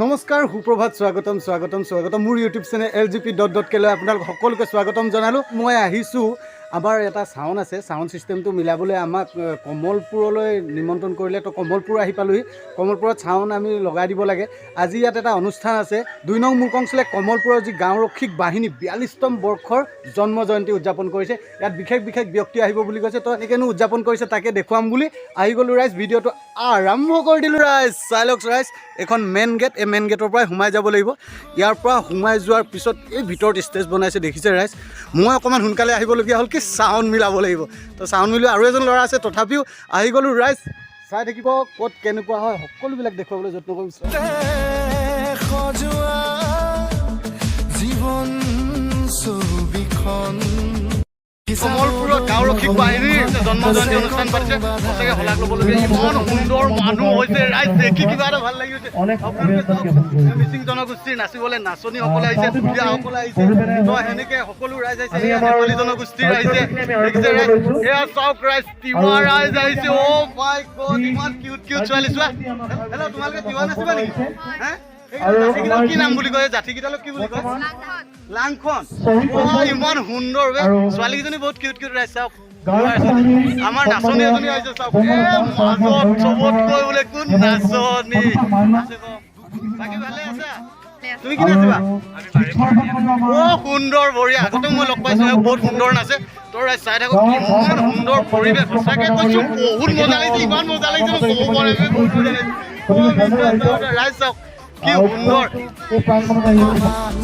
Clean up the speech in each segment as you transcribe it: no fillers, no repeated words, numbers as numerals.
নমস্কাৰ, সুপ্ৰভাত, স্বাগতম, স্বাগতম, স্বাগতম। মোৰ YouTube channel LGP dot dot কেলৈ আপোনালোক সকলোকে স্বাগতম জনালোঁ। মই আহিছোঁ, আমাৰ এটা চাউণ্ড আছে, চাউণ্ড ছিষ্টেমটো মিলাবলৈ আমাক কমলপুৰলৈ নিমন্ত্ৰণ কৰিলে। তো কমলপুৰ আহি পালোহি। কমলপুৰত চাউণ্ড আমি লগাই দিব লাগে। আজি ইয়াত এটা অনুষ্ঠান আছে। 2 নং মূৰ্কংচলে কমলপুৰৰ যি গাঁওৰক্ষিক বাহিনী 42তম বৰ্ষৰ জন্ম জয়ন্তী উদযাপন কৰিছে। ইয়াত বিশেষ বিশেষ ব্যক্তি আহিব বুলি কৈছে। তো এনেকৈনো উদযাপন কৰিছে, তাকে দেখুৱাম বুলি আহি গ'লোঁ ৰাইজ। ভিডিঅ'টো আৰম্ভ কৰি দিলোঁ ৰাইজ। চাই লওক ৰাইজ, এইখন মেইন গেট। এই মেইন গেটৰ পৰাই সোমাই যাব লাগিব। ইয়াৰ পৰা সোমাই যোৱাৰ পিছত এই ভিতৰত ষ্টেজ বনাইছে, দেখিছে ৰাইজ। মই অকণমান সোনকালে আহিবলগীয়া হ'ল কি চাউণ্ড মিলাব লাগিব। তো চাউণ্ড মিলোৱা আৰু এজন ল'ৰা আছে, তথাপিও আহি গ'লোঁ ৰাইজ। চাই থাকিব, ক'ত কেনেকুৱা হয় সকলোবিলাক দেখুৱাবলৈ যত্ন কৰিম। সজোৱা জীৱন ছবিখন। কমলপুৰত গাঁওৰক্ষিক বাহিনীৰ জন্ম জয়ন্তী অনুষ্ঠান পাতিছে। সঁচাকৈ শলাগ ল'বলগীয়া। ইমান সুন্দৰ মানুহ হৈছে ৰাইজ, দেখি কিবা এটা ভাল লাগি গৈছে। আপোনালোকে চাওক, মিচিং জনগোষ্ঠীৰ নাচিবলৈ নাচনীসকল আহিছে, ঢুলীয়াসকল আহিছে। তো সেনেকে সকলো ৰাইজ আহিছে। এয়া নেপালী জনগোষ্ঠীৰ আহিছে, দেখিছে ৰাইজ। এয়া চাওক ৰাইজ, তিৱা ৰাইজ আহিছে। অ' মাই গড, ইমান কিউট কিউট ছোৱালী চোৱা। হেল্ল', তোমালোকে তিৱা নাচিবা নেকি? হে, জাতিকেইডাল কি নাম বুলি কয়? জাতিকেইডালক কি বুলি কয়? লাংখন। অ, ইমান সুন্দৰ বে। ছোৱালীকেইজনী বহুত কিউট কিউট ৰাইজ, চাওক। আমাৰ নাচনী এজনী আহিছে, চাওক। এ মাজত চবতকৈ বোলে কোন নাচনী আছে ক। বাকী ভালে আছা? তুমি কি নাচিবা? অ, সুন্দৰ, বঢ়িয়া। আগতে মই লগ পাইছো, বহুত সুন্দৰ নাচে। তোৰ ৰাইজ চাই থাকো, কিমান সুন্দৰ পৰিৱেশ। সঁচাকে কৈছো, বহুত মজা লাগিছে। ইমান মজা লাগিছে, মই ক'ব পৰা নাই, বহুত মজা লাগিছে। অ, নিশ্চয়, ৰাইজ চাওক কি সুন্দৰ।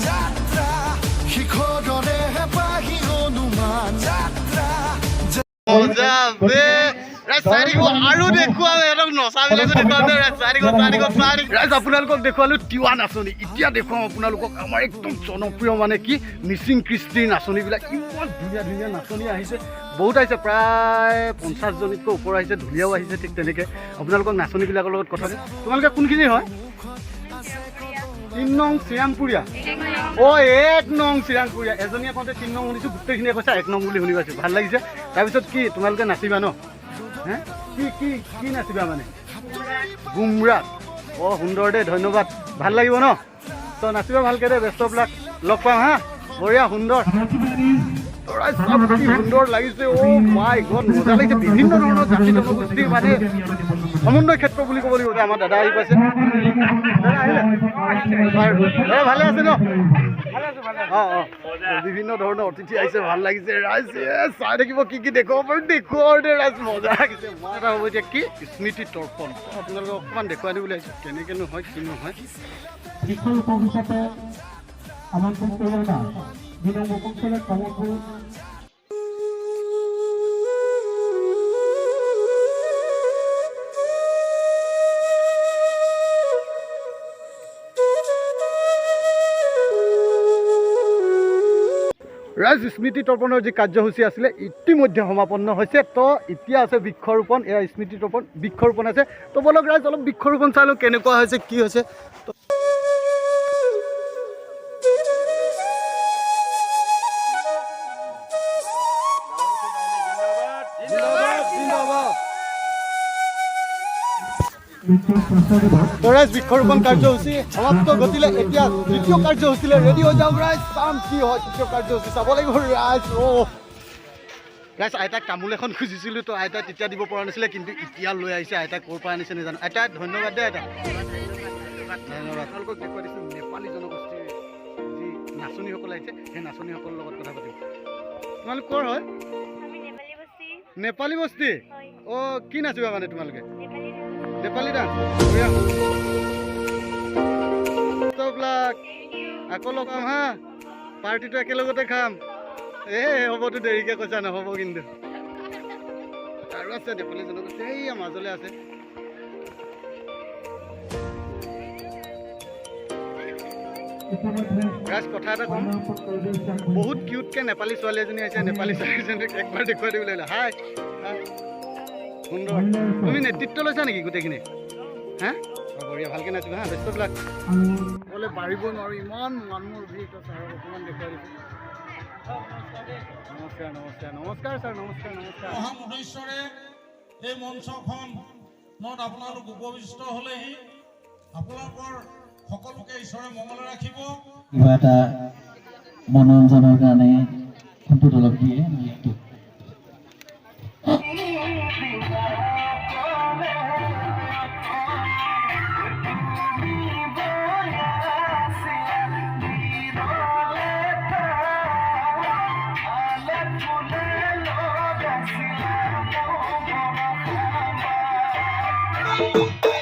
যাত্ৰা শিখৰৰে হেঁপাহী অনুমান যাত্ৰা। মজা বে। ৰাইজ চাই থাকিব, আৰু দেখুৱাম সিহঁতক, নচাবিলাকো দেখুৱাম দে। ৰাইজ চাই থাকিব, চাই থাকিব, চাই থাকিব। ৰাইজ, আপোনালোকক দেখুৱালো তিৱা নাচনী। এতিয়া দেখুৱাম আপোনালোকক আমাৰ একদম জনপ্ৰিয় মানে কি মিচিং কৃষ্টিৰ নাচনীবিলাক। ইমান ধুনীয়া ধুনীয়া নাচনী আহিছে, বহুত আহিছে, প্ৰায় 50জনীতকৈ ওপৰ আহিছে। ঢুলীয়াও আহিছে ঠিক তেনেকৈ। আপোনালোকক নাচনীবিলাকৰ লগত কথা পাতিম। তোমালোকে কোনখিনি হয়? 3 নং শ্ৰীৰামপুৰীয়া। অ, 1 নং শ্ৰীৰামপুৰীয়া। এজনীয়ে কওঁতে 3 নং শুনিছোঁ, গোটেইখিনিয়ে কৈছে 1 নং বুলি শুনি পাইছোঁ, ভাল লাগিছে। তাৰপিছত কি তোমালোকে নাচিবা ন? হে, কি কি কি নাচিবা মানে? গুমৰা। অ, সুন্দৰ দেই, ধন্যবাদ। ভাল লাগিব ন? তো নাচিবা ভালকে দেই। বেষ্ট অফ লাক, লগ পাম। হা, বঢ়িয়া, সুন্দৰ। তৰাই চাওক কি সুন্দৰ লাগিছে। অ' মাই গড, মজা লাগিছে। বিভিন্ন ধৰণৰ জাতি জনগোষ্ঠীৰ মানে সমন্বয় ক্ষেত্ৰ বুলি ক'ব লাগিব। আমাৰ দাদা আহি পাইছে। দাদা আহিলে? বাৰু, দাদা ভালে আছে ন? অঁ, বিভিন্ন ধৰণৰ অতিথি আহিছে, ভাল লাগিছে ৰাইজ। এ চাই থাকিব, কি কি দেখুৱাব পাৰোঁ দেখুৱাব দে ৰাইজ। মজা লাগিছে। মই এটা হ'ব এতিয়া কি স্মৃতি তৰ্পণ আপোনালোকক অকণমান দেখুৱাই দিবলৈ আহিছোঁ, কেনেকৈনো হয়, কিনো হয়। বৃক্ষৰোপক হিচাপে আমন্ত্ৰণ কৰি অনা 2 নং অঞ্চলত কমলপুৰ। ৰাইজ, স্মৃতি তৰ্পণৰ যি কাৰ্যসূচী আছিলে ইতিমধ্যে সমাপন্ন হৈছে। তো এতিয়া আছে বৃক্ষৰোপণ। এয়া স্মৃতি তৰ্পণ, বৃক্ষৰোপণ আছে। তো ব'লক ৰাইজ, অলপ বৃক্ষৰোপণ চাই লওঁ, কেনেকুৱা হৈছে, কি হৈছে। তো তো ৰাইজ, বৃক্ষৰোপণ কাৰ্যসূচী সমাপ্ত ঘটিলে। এতিয়া দ্বিতীয় কাৰ্যসূচীলৈ ৰেডি হৈ যাওক ৰাইজ। চাম কি হয়, তৃতীয় কাৰ্যসূচী চাব লাগিব ৰাইজ। অ' ৰাইজ, আইতাক তামোল এখন খুজিছিলোঁ, তো আইতাই তেতিয়া দিব পৰা নাছিলে, কিন্তু এতিয়া লৈ আহিছে। আইতাই ক'ৰ পৰা আনিছে নাজানো। আইতা, ধন্যবাদ দেই। আইতা, ধন্যবাদ। আপোনালোকক দেখুৱাই দিছোঁ নেপালী জনগোষ্ঠীৰ যি নাচনীসকল আহিছে, সেই নাচনীসকলৰ লগত কথা পাতিম। তোমালোক ক'ৰ হয়? আমি নেপালী বস্তি। নেপালী বস্তি? হয়। অ', কি নাচিবা মানে তোমালোকে? নেপালী ডান্স। নেপালী ডান্স, বঢ়িয়া। Best of luck. আকৌ লগ পাম। হা, পাৰ্টিটো একেলগতে খাম। এ হ'বতো, দেৰিকে কৈছা, নহ'ব কিন্তু। আৰু আছে নেপালী জনগোষ্ঠী, এইয়া মাজলৈ আছে। ইতিমধ্যে ৰাইজ, কথা এটা ক'ম, বৰ্ণাৰোপণ কাৰ্যসূচী আগবাঢ়িছে। বহুত কিউটকে নেপালী ছোৱালী এজনী আহিছে। নেপালী ছোৱালী এজনীক একবাৰ দেখুৱাই দিব লাগিব। হাই হাই, সুন্দৰ। তুমি নেতৃত্ব লৈছা নেকি গোটেইখিনি? হা, অ, বঢ়িয়া, ভালকে নাচিবা। হা, বেষ্ট অফ লাক। আৰু ক'লে পাৰিব নোৱাৰোঁ, ইমান মানুহৰ ভিৰ। তো ছাৰক অকণমান দেখুৱাই দিছোঁ। নমস্কাৰ, নমস্কাৰ, নমস্কাৰ ছাৰ, নমস্কাৰ, নমস্কাৰ। মহান উদ্দেশ্যৰে এই মঞ্চখনত আপোনালোক উপবিষ্ট হ'লেহি আপোনালোকৰ সকলোকে ঈশ্বৰে মংগল ৰাখিব। কিবা এটা মনোৰঞ্জনৰ কাৰণে ফোনটোত অলপ দিয়ে মিউজিকটো।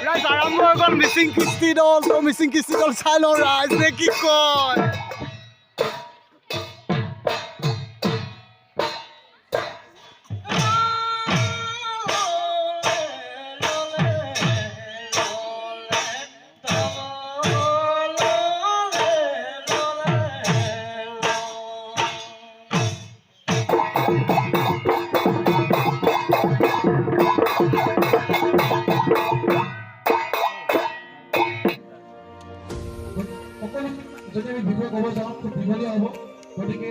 ৰাইজ, আৰম্ভ হৈ গ'ল মিচিং কৃষ্টি দল। তো মিচিং কৃষ্টি দল চাই লওঁ ৰাইজ, নে কি কয়? সকলো যদি আমি বিষয়ে ক'ব যাওঁ, খুব দীঘলীয়া হ'ব। গতিকে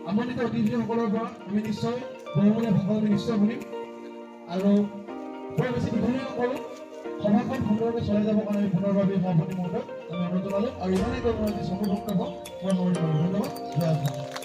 আমন্ত্ৰিত অতিথিসকলৰ পৰা আমি নিশ্চয় বহুমূলীয়া ভাষণ আমি নিশ্চয় শুনিম আৰু বৰ বেছি দীঘলীয়া নকৰোঁ। সভাখন সুন্দৰকৈ চলাই যাবৰ কাৰণে আমি পুনৰবাবে সভাপতি মহোদয়ক আমি অনুৰোধ জনালোঁ আৰু ইমানেই কৈ মই আজি চমু বক্তব্য মই সামৰণি মাৰিলোঁ। ধন্যবাদ, জয় অসম।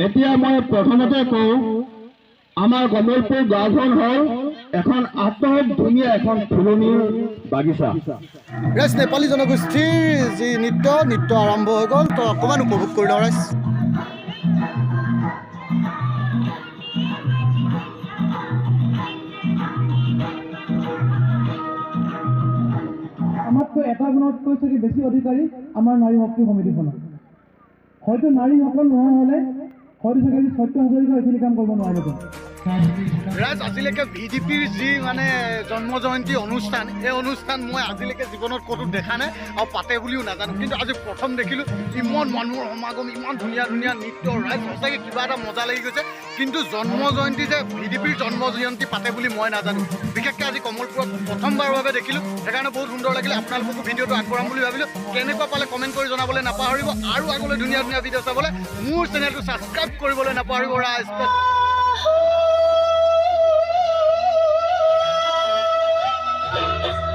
এতিয়া মই প্ৰথমতে কওঁ, আমাৰ কমলপুৰ গাঁওখন হ'ল এখন আটক ধুনীয়া এখন ফুলনিৰ বাগিচা। ৰাইজ, নেপালী জনগোষ্ঠীৰ যি নৃত্য নৃত্য আৰম্ভ হৈ গ'ল। তো অকণমান উপভোগ কৰি লওঁ ৰাইজ। আমাতকৈ এটা গুণতকৈ চাগে বেছি অধিকাৰী আমাৰ নাৰী শক্তি সমিতিখনত। হয়তো নাৰীসকল নোহোৱা হ'লে হয়তো চাগে আজি সত্য হাজৰিকা এইখিনি কাম কৰিব নোৱাৰিলেহেঁতেন। ৰাইজ, আজিলৈকে ভিডিপিৰ যি মানে জন্ম জয়ন্তী অনুষ্ঠান, এই অনুষ্ঠান মই আজিলৈকে জীৱনত ক'তো দেখা নাই আৰু পাতে বুলিও নাজানো। কিন্তু আজি প্ৰথম দেখিলোঁ ইমান মানুহৰ সমাগম, ইমান ধুনীয়া ধুনীয়া নৃত্য। ৰাইজ, সঁচাকৈ কিবা এটা মজা লাগি গৈছে। কিন্তু জন্ম জয়ন্তী যে ভিডিপিৰ জন্ম জয়ন্তী পাতে বুলি মই নাজানো। বিশেষকৈ আজি কমলপুৰত প্ৰথমবাৰৰ বাবে দেখিলোঁ, সেইকাৰণে বহুত সুন্দৰ লাগিলে। আপোনালোককো ভিডিঅ'টো আগবঢ়াম বুলি ভাবিলোঁ। কেনেকুৱা পালে কমেণ্ট কৰি জনাবলৈ নাপাহৰিব আৰু আগলৈ ধুনীয়া ধুনীয়া ভিডিঅ' চাবলৈ মোৰ চেনেলটো ছাবস্ক্ৰাইব কৰিবলৈ নাপাহৰিব ৰাইজ।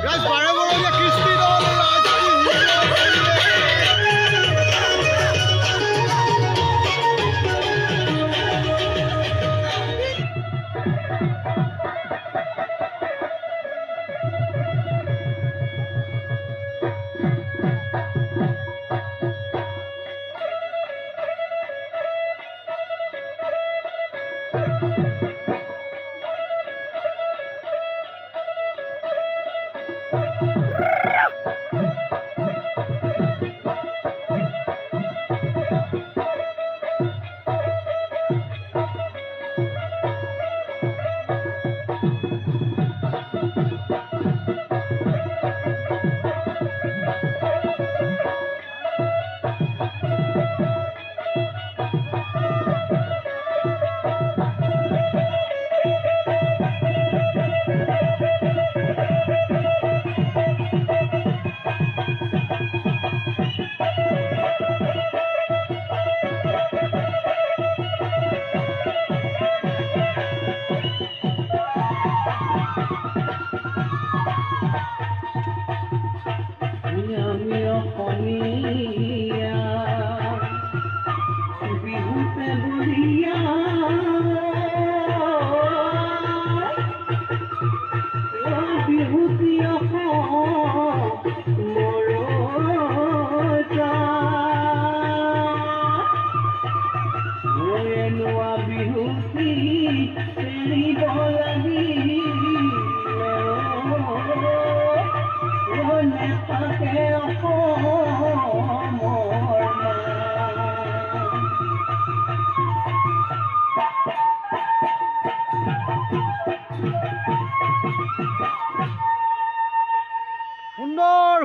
ৰাইজ, 12 বৰলীয়া কৃষ্টি দল। ৰাইজ, কি সুন্দৰ পৰিৱেশ।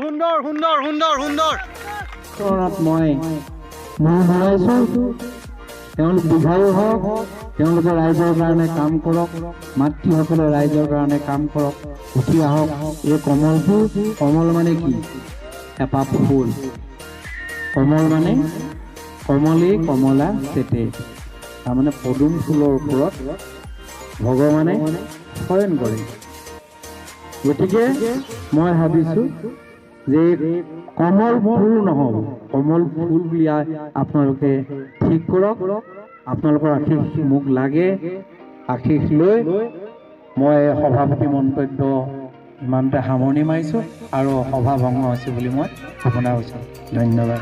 সুন্দৰ সুন্দৰ সুন্দৰ সুন্দৰ সুন্দৰ। চৰণত মই মূৰ মূৰাইছোঁ। তেওঁলোক দীৰ্ঘায়ু হওক, তেওঁলোকে ৰাইজৰ কাৰণে কাম কৰক, মাতৃসকলে ৰাইজৰ কাৰণে কাম কৰক। উঠি আহক এই কমলপুৰ। কমল মানে কি? এপাহ ফুল। কমল মানে কমলেই কমলা চেতে, তাৰমানে পদুম ফুলৰ ওপৰত ভগৱানে শয়ন কৰে। গতিকে মই ভাবিছোঁ যে কমল ফুল নহ'ব, কমল ফুল বুলি আপোনালোকে ঠিক কৰক। আপোনালোকৰ আশীষ মোক লাগে। আশীষ লৈ মই সভাপতি মন্তব্য ইমানতে সামৰণি মাৰিছোঁ আৰু সভা ভংগ হৈছে বুলি মই ঘোষণা কৰিছোঁ। ধন্যবাদ।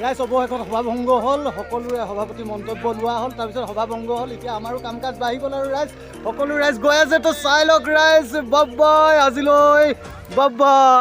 ৰাইজ, অৱশেষত সভা ভংগ হ'ল। সকলোৰে সভাপতি মন্তব্য লোৱা হ'ল, তাৰপিছত সভা ভংগ হ'ল। এতিয়া আমাৰো কাম কাজ বাঢ়ি গ'ল আৰু ৰাইজ, সকলো ৰাইজ গৈ আছে, তো চাই লওক ৰাইজ। বাই, আজিলৈ বাই।